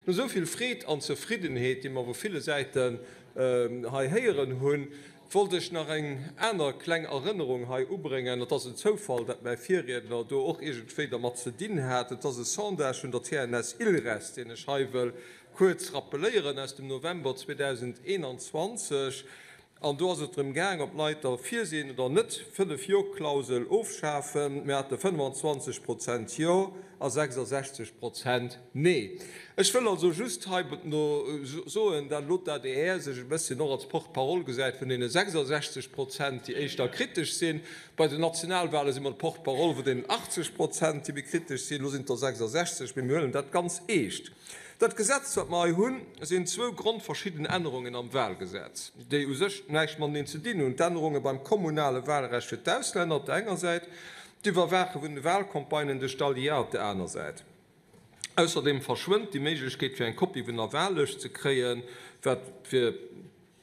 No esou vill Freed an Zefriddenheet, déi mer vu ville Säiten hei héieren hunn, wollt ech nach eng aner kleng Erënnerung hei ubréngen. Et ass en Zoufall, dat mäi Virriedner do och iergendwéi dermat ze dinn hat. Et ass e Sondage vun der TNS-Ilres, deen ech hei wëll kuerz rappeléieren, aus dem November 2021. An do ass et drëm gaang, ob d'Leit derfir sinn oder net, d'Fënnef-Jor-Klausel ofschafen. Mir hate 25 Prozent Jo a 66 Prozent Nee. Ech wëll also just hei soen, dat elo d'ADR sech e bësschen och als Porte-parole gesäit vun deene 66 Prozent, déi éischter kritesch sinn. Bei den Nationalwale si mer d'Porte-parole vun deenen 80 Prozent, déi méi kritesch sinn. Elo sinn et der 66, mee mir huelen dat ganz eescht. Dat Gesetz, wat mer hei hunn, sinn zwou grondverschidden Ännerungen am Wahlgesetz, déi u sech näischt mateneen ze dinn hunn, d'Ännerunge beim kommunale Wahlrecht fir d'Auslänner op der enger Säit, d'Iwwerwaache vun de Wahlcampagnen duerch d'ALIA op der aner Säit. Ausserdeem verschwënnt déi Méiglechkeet, fir eng Kopie vun der Wahllëscht ze kréien, wat fir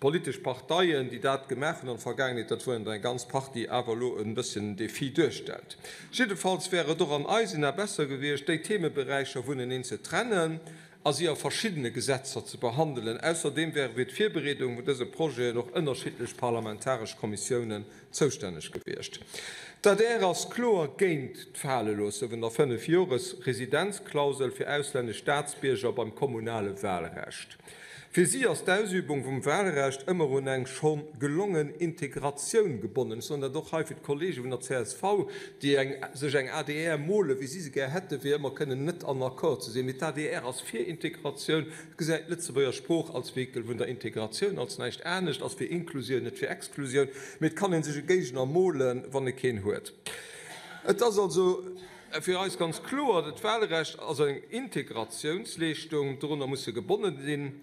D'politesch Parteien, déi dat gemaach hunn an der Vergaangenheet, dat woren der eng ganz Partie, awer elo e bësschen en Défi duerstellt. Jiddefalls wär et och an eisen Ae besser gewiescht, déi Themeberäicher vuneneen ze trennen a si a verschiddene Gesetzer ze behandelen. Ausserdeem wäre fir d'Virbereedung vun dëse Projeten och ënnerschiddlech parlamentaresch Kommissiounen zoustänneg gewiescht. D'adr ass kloer géint d'Faleloosse vun der Fënnefjores-Residenzklausel fir auslännesch Staatsbierger beim kommunale Wahlrecht. Fir si ass d'Ausübung vum Wahlrecht ëmmer un eng scho gelongen Integratioun gebonnen. Ech soen dat och hei fir d'Kollege vun der csv, déi eng sech eng adr mole wéi si se gär hätten, fir ëmmer kënnen net en accord ze sinn. Mee d'adr ass fir Integratioun, gesäit d'Lëtzebuerger Sprooch als Vehikel vun der Integratioun, als näischt anescht, ass fir Inklusioun, net fir Exklusioun. Mee et kann ee sech e Géigner molen, wann e keen huet. Et ass also. Fir eis ganz kloer, Dat Wahlrecht ass eng Integratiounsleeschtung, dorunner muss se gebonnen sinn.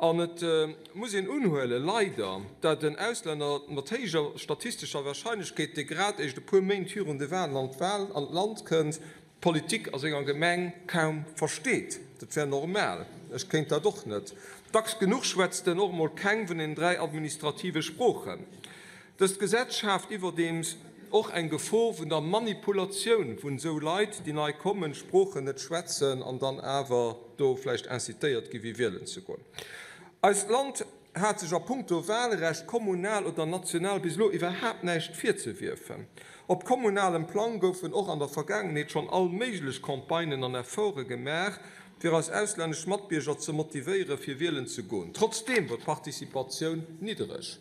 An et muss een unhuelen, leider, dat en Auslänner mat héijer statistescher Wahrscheinlechkeet, dee grad éischt e puer Méint virun de Wahlen an d'Wahl an d'Land kënnt, d'Politik a senger Gemeng kaum versteet. Dat wär normal, ech kéint dat och net. Dacks genuch schwätzt en och emol keng vun den 3 administrative Sproochen. Dëst Gesetz schaaft iwwerdeems och eng Gefor vun der Manipulatioun vun esou Leit, déi nei kommen, d'Sproochen net schwätzen an dann awer do vläicht incitéiert gi fir wielen ze goen. Eist Land hat sech a punkto Wahlrecht, kommunal oder national, bis elo iwwerhaapt näischt virzewierfen. Op kommunalem Plang goufen och an der Vergaangenheet schonn all méiglech Campagnen an Efforte gemaach, fir eis auslännesch Matbierger ze motivéieren, fir wielen ze goen. Trotzdeem wor d'Participatioun niddereg.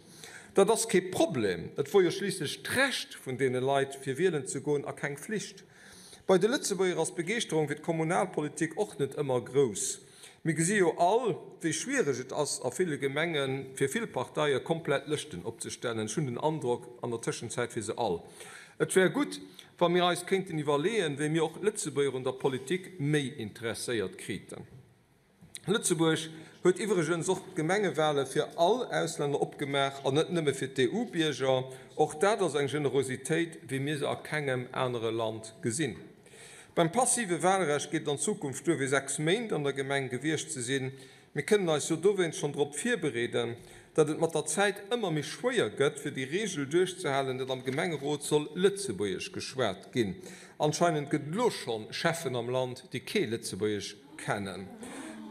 Dat ass kee Problem, et wor jo schliisslech d'Recht vun deene Leit fir wielen ze goen a keng Flicht. Bei de Lëtzebuerger ass d'Begeeschterung fir d'Kommunalpolitik och net ëmmer grouss. Mir gesi jo all, wéi schwiereg et ass a ville Gemenge fir vill Parteie komplett Lëschten opzestellen. Ech hunn den Androck, an der Tëschenzäit fir se all. Et wär gutt, wa mir eis kéinten iwwerleeën, wéi mir och d'Lëtzebuerger un der Politik méi interesséiert kriten. Lëtzebuerg huet iwwregens och d'Gemengewale fir all Auslänner opgemaach an net nëmme fir d'EU-Bierger. Och dat ass eng Generositéit, wéi mir se a kengem anere Land gesinn. Beim passive Walrecht geet et an Zukunft duer, fir 6 Méint an der Gemeng gewiescht ze sinn. Mir kënnen eis jo dowéinst schonn drop virbereeden, datt et mat der Zäit ëmmer méi schwéier gëtt, fir déi Reegel duerchzehalen, datt am Gemengerot soll Lëtzebuergesch geschwat ginn. Anscheinend gëtt et elo schonn Cheffen am Land, déi kee Lëtzebuergesch Kennen.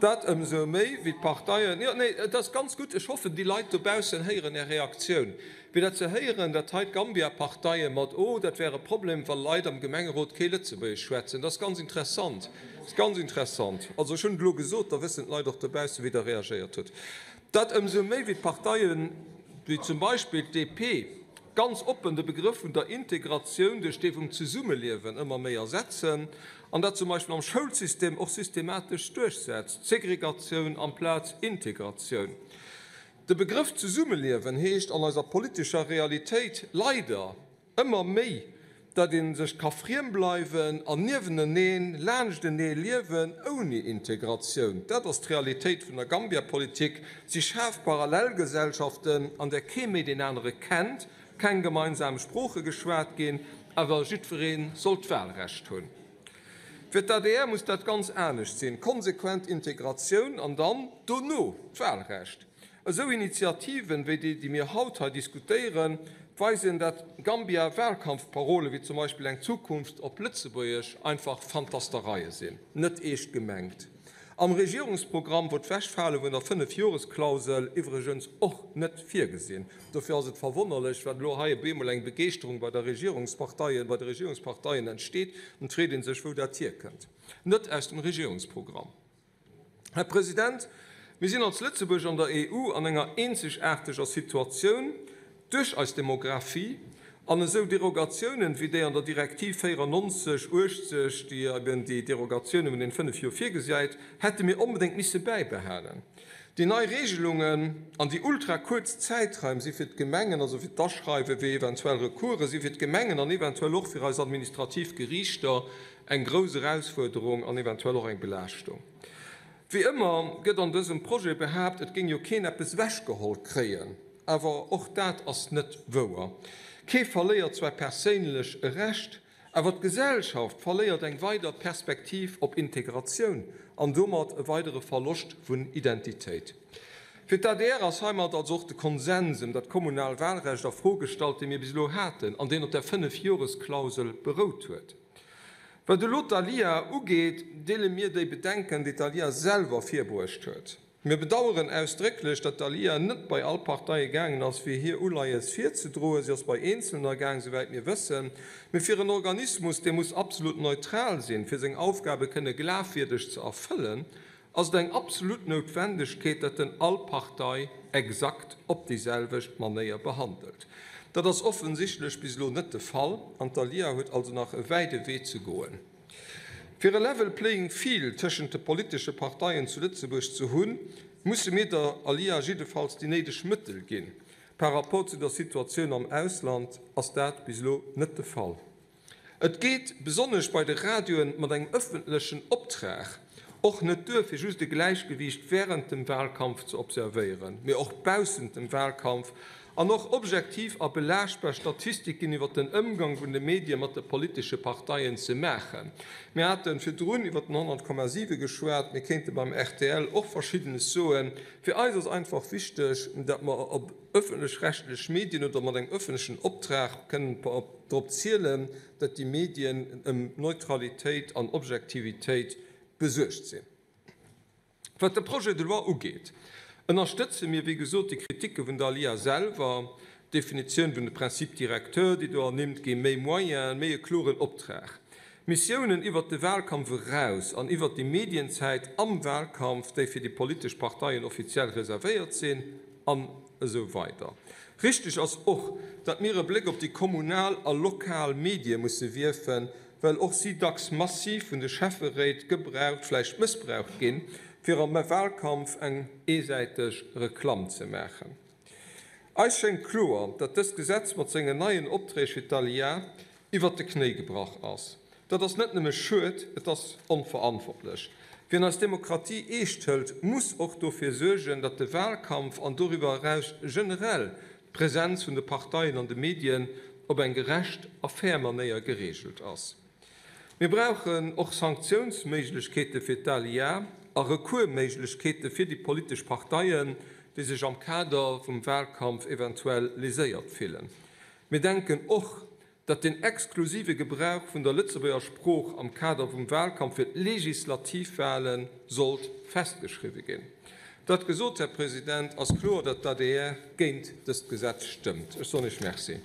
Dat ëmsou méi, wéi d'Parteien, jo, nee, et ass ganz gutt, ech hoffen, déi Leit dobaussen héieren Är Reaktioun, wéi dat ze héieren, datt hei d'Gambia-Parteie mat, oh, dat wär e Problem, wa Leit am Gemengerot kee Lëtzebuergesch schwätzen. Dat ass ganz interessant, dat ass ganz interessant. Also, ech hunn et elo gesot, da wëssen d'Leit och dobaussen, wéi Der reagéiert hutt. Dat ëmsou méi, wéi d'Parteien, wéi zum Beispill d'DP, ganz oppen de Begrëff vun der Integratioun duerch dee vum Zesummeliewen ëmmer méi ersetzen an dat zum Beispill am Schoulsystem och systematesch duerchsetzt, Segregatioun amplaz Integratioun. De Begrëff Zesummeliewen heescht an eiser politescher Realitéit leider ëmmer méi, dat ee sech ka friem bleiwen an nieweneneen, laanschtenee liewen, ouni Integratioun. Dat ass d'Realitéit vun der Gambia-Politik. Si schaaft Parallelgesellschaften, an där kee méi deen anere kennt, keng gemeinsam Sprooche geschwat ginn, awer jiddweree soll d'Wahlrecht hunn. Fir d'ADR muss dat ganz anescht sinn, konsequent Integratioun an dann dono d'Wahlrecht. Esou Initiativen, wéi déi, déi mir haut hei diskutéieren, weisen, dat Gambia-Wahlkampfparole wéi zum Beispill eng Zukunft op Lëtzebuergesch einfach Fantastereie sinn, net eescht gemengt. Am Regierungsprogramm wor d'Wechfale vun der Fënnefjoresklausel iwwregens och net virgesinn. Dofir ass et verwonnerlech, wat elo hei op eemol eng Begeeschterung bei der Regierungsparteien, bei de Regierungsparteien entsteet. Et freet ee sech, wou dat hierkënnt. Net aus dem Regierungsprogramm. Här President, mir sinn als Lëtzebuerg an der EU an enger eenzegaarteger Situatioun duerch eis Demographie, an esou Derogatiounen wéi déi an der Direktiv 94, 80, déi eben déi Derogatioune vun den fënnef Joer virgesäit, hätte mir onbedéngt misse bäibehalen. Déi nei Regelungen an déi ultrakuerz Zäitraim si fir d'Gemengen, also fir d'Aschreiwe wéi eventuell Recourse si fir d'Gemengen an eventuell och fir eis administrativ Geriichter Eng grouss Erausfuerderung an eventuell och eng Belaaschtung. Wéi ëmmer gëtt an dësem Projet behaapt, et géing jo keen eppes ewechgeholl kréien. Awer och dat ass net wouer. Kee verléiert zwar perséinlech e Recht, awer d'Gesellschaft verléiert eng weider Perspektiv op Integratioun an domat e weidere Verloscht vun Identitéit. Fir d'ADR ass heimat also och de Konsens ëm dat kommunal Wahlrecht a Fro gestallt, dee mir bis elo haten an deen op der Fënnefjoresklausel berout huet. Wat elo d'ALIA ugeet, deele mir déi Bedenken, déi d'ALIA selwer virbruecht huet. Mir bedauern ausdrécklech, datt d'ALIA net bei all Parteie gaangen ass, fir hir Uleies virzedroen. Si ass bei Eenzelner gaang, souwäit mir wëssen. Mee fir en Organismus, dee muss absolut neutral sinn, fir seng Aufgabe kënne glafwierdeg ze erfëllen, ass et eng absolut Noutwendegkeet, datt en all Partei exakt op déi selwecht Manéier behandelt. Dat ass offensichtlech bis elo net de Fall an d'ALIA huet also nach e wäide Wee ze goen. Fir e level playing field tëschent de politesche Parteien zu Lëtzebuerg ze hunn, musse mir der ALIA jiddefalls déi néideg Mëttel ginn. Par rapport zu der Situatioun am Ausland ass dat bis elo net de Fall. Et geet, besonnesch bei de Radioen mat engem ëffentlechen Optrag, och net duer, fir just e Gläichgewiicht wärend dem Wahlkampf ze observéieren, mee och baussent dem Wahlkampf an och objektiv a belaaschtbar Statistiken iwwer den Ëmgang vun de Medie mat de politesche Parteien ze maachen. Mir hate virdrun iwwer den 100,7 geschwat, mir kéinte beim rtl och Verschiddenes soen. Fir eis ass einfach wichteg, datt mer op ëffentlech-rechtlech Medien oder mat engem ëffentlechen Optrag kënnen drop zielen, datt déi Medien ëm Neutralitéit an Objektivitéit besuergt sinn. Wat de Projet de loi ugeet, ënnerstëtze mir, wéi gesot, déi Kriticke vun der ALIA selwer, d'Definitioun vun de Principes directeurs, déi do ernimmt ginn, méi Moyenen, méi e kloren Optrag, Missiounen iwwert de Wahlkampf eraus an iwwert déi Medienzäit am Wahlkampf, déi fir déi politesch Parteien offiziell reservéiert sinn, an esou weider. Richteg ass och, datt mir e Bléck op déi kommunal a lokal Medie musse wierfen, well och si dacks massiv vun de Schäfferéit gebraucht, vläicht mëssbraucht ginn, fir am Wahlkampf eng eesäiteg Reklamm ze maachen. Eis schéngt kloer, datt dëst Gesetz mat sengen neien Opträg fir d'ALIA iwwert de Knéi gebrach ass. Dat ass net nëmme schued, et ass onverantwortlech. Wien eis Demokratie eescht hëlt, muss och dofir suergen, datt de Wahlkampf an doriwwer eraus generell d'Präsenz vun de Parteien an de Medien op eng gerecht a fair Manéier gereegelt ass. Mir brauchen och Sanktiounsméiglechkeete fir d'ALIA a Recoursméiglechkeete fir déi politesch Parteien, déi sech am Kader vum Wahlkampf eventuell léséiert fillen. Mir denken och, datt den exklusive Gebrauch vun der Lëtzebuerger Sprooch am Kader vum Wahlkampf fir d'Legislativwahle sollt festgeschriwwe ginn. Dat gesot, Här President, ass kloer, datt d'ADR géint dëst Gesetz stëmmt. Ech soen Iech Merci.